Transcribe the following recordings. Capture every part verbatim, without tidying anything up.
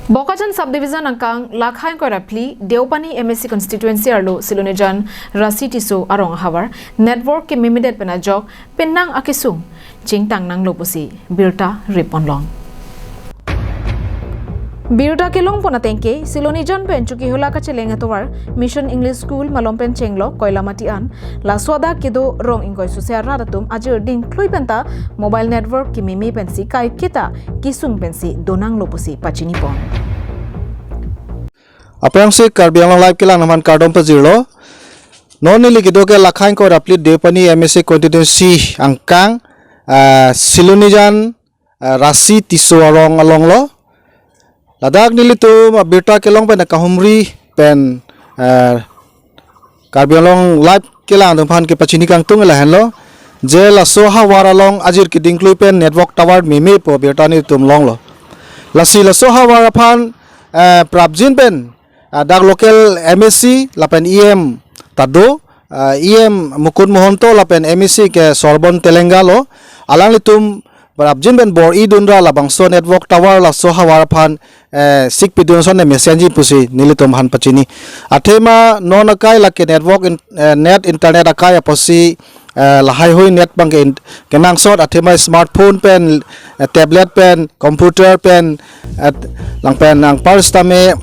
Bokajan Subdivision angkang Lakhai Koiraphli Deopani M A C constituency arlo Silonijan Rasi Tisso arong ahavar network kememedet pen ajok penang akesung chingtang nanglo pusi birta rip-onlong. Birta kelongpon atengke Silonijan pen Chokihola kacheleng atovar Mission English School malom pen chenglok Koilamati an laso adak kedo rong ingkoi sose arat atum ajir dingklui penta mobile network kememe pensi kaiketa kesung pensi donanglo pusi pachinipon. Aphrangsi Karbi Anglong Live kelang atum aphan kardom pajirlo. Non neli kedo ke Lakhai Koiraphli Deopani M A C constituency angkang, ah, Silonijan, ah, Rasi Tisso arong alonglo. Ladak nelitum, ah, birta kelong pen kahumri pen, ah, Karbi Anglong Live kelang atum aphan kepachini kangtung lahenlo. Je laso ahavar along ajir kedingklui pen network tower memepo birta nelitum longlo. Lasi laso ahavar aphan, eh, prapjin pen, ah, dak local M A C lapen E M ta do, ah, E M Mukut Mahanta lapen M A C ke Sorbon Telenga lo. Alanglitum prapjin pen bor-idunra labangso network tower laso ahavar aphan, eh, sikpidun ason ne mesenji pusi nelitum aphan pachini. Athema non akai lake network in-, eh, net internet akai apotsi, eh, lahaihui net abangke in-, kenangsot athema smartphone pen, eh, tablet pen, computer pen, eh, langpen anpar sitame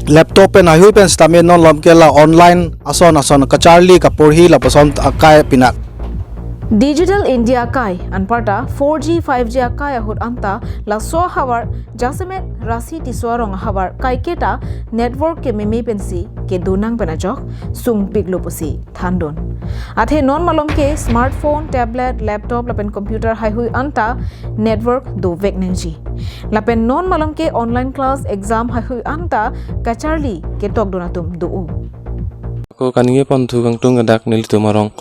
laptop pen haihui pen sitame non malom ke la online ason ason kacharli kaporhi lapuson akai pinat. Digital India akai anparta four G five G akai ahut anta laso ahavar jasemet Rasi Tisso arong ahavar kaiketa network kememe pensi kedonang pen ajok sungpiklo pusi thandun. Athe non malom ke smartphone, tablet, laptop lapen computer haihui anta network dovek nangji. Lapen non malom ke online class exam haihui anta kacharli ketokdun atum do-o. Ako kaningje ponthu kangtung ke dak nelitum arong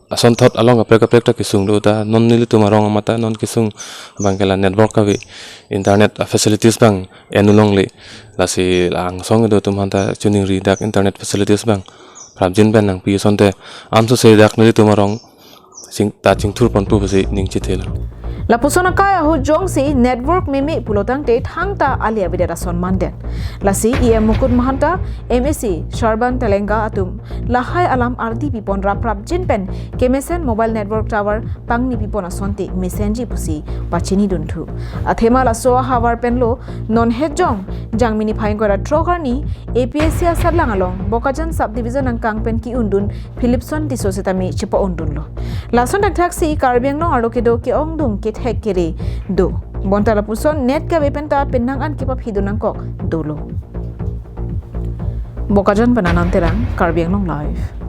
asonthot along kaprek kaprek ta kesung do ta non nelitum arong amat ta non kesung abangke la network kave internet facilities abang en-o longle. Lasi la angsong kedo atum aphanta choningri dak internet facilities abang prapjin pen nangpi asonte ansose dak nelitum arong ching, ta chingthurponpo pusi ning chethelo. Lapuson akai ahut jongsi network meme pulotangte thangta ali avedet ason mandet. Lasi E M Mukut Mahanta, M A C Sorbon Telenga atum lahai alam ardi pipon ra prapjin pen kemesen mobile network tower pangni pipon asonte mesenji pusi pachinidunthu. Athema laso ahavar penlo non hetjong Jangmi niphai ingkoi ra throk arni A P S C asatlang along Bokajan subdivision angkang pen ke-undun Philipson Tisso sitame chepa-undunlo. Lason thakthaksi Karbi Anglong arlo kedo ke-ongdung kethek kere do. Bonta lapuson net kave penta penang an kepaphidun nangkok dolo. Bokajan pen Anand Terang, Karbi Anglong Live.